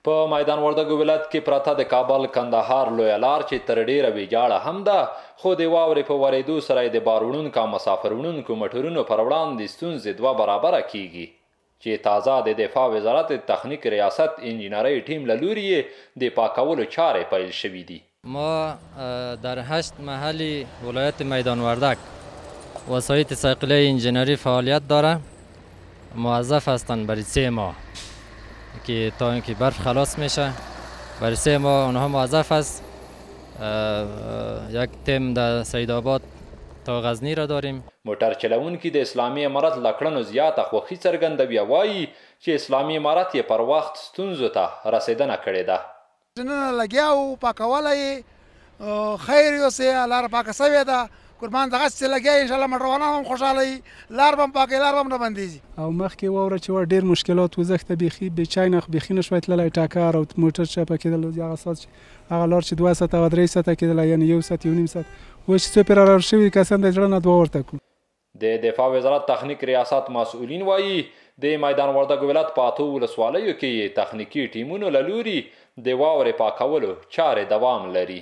په میدان وردګو ولایت کې پرته د کابل کندهار لویه لار چې تر ډېره ویجاړه هم ده، خو د واورې په ورېدو سره یې د بار وړونکو او مسافر وړونکو موټرونو پر وړاندې ستونزې دوه برابره کېږي، چې تازه د دفاع وزارت د تخنیک ریاست انجینرۍ ټیم له لوري یې د پاکولو چارې پیل شوې دي. ما در هشت محل ولایت میدان وردک وسایط ثقیله انجینری فعالیت داره، موظف هستند برای 3 ماه که تا اینکه برف خلاص میشه، برای 3 ماه آنها موظف است. یک تیم در سعید آباد تا غزنی را داریم. موټر چلوونکي د اسلامي امارت له کړنو زیاته خوښي څرګندوي او وايي چې اسلامي امارت یې پر وخت ستونزو ته رسېدنه کړې ده. نن لګیا وو پاکوله یې، خیر یوسې، لاره پاکه سوې ده، قربان دغسې چې لګیا یې، انشاءالله موټروانان هم خوشحاله وي، لار به هم پاکه وي، لار به هم نه بندېږي. او مخکې واوره چې وه ډېر مشکلات وو، زښته بیخي بې چای نه بیخي نه شوای تللی، ټکر او موټر چپه کېدل، هغه ساعت چې هغه لار چې 2 ساعته او 3 ساعته کېدله، یعنې 1 ساعت 1.5 ساعت، اوس چې څو پرې راوړل شوي کسان د زړه نه دعا ورته کوو. د دفاع وزارت تخنیک ریاست مسؤلین وایي د میدان وردګو ولایت په 8 ولسوالیو کې یې تخنیکي ټیمونو له لوري د واورې پاکولو چارې دوام لري.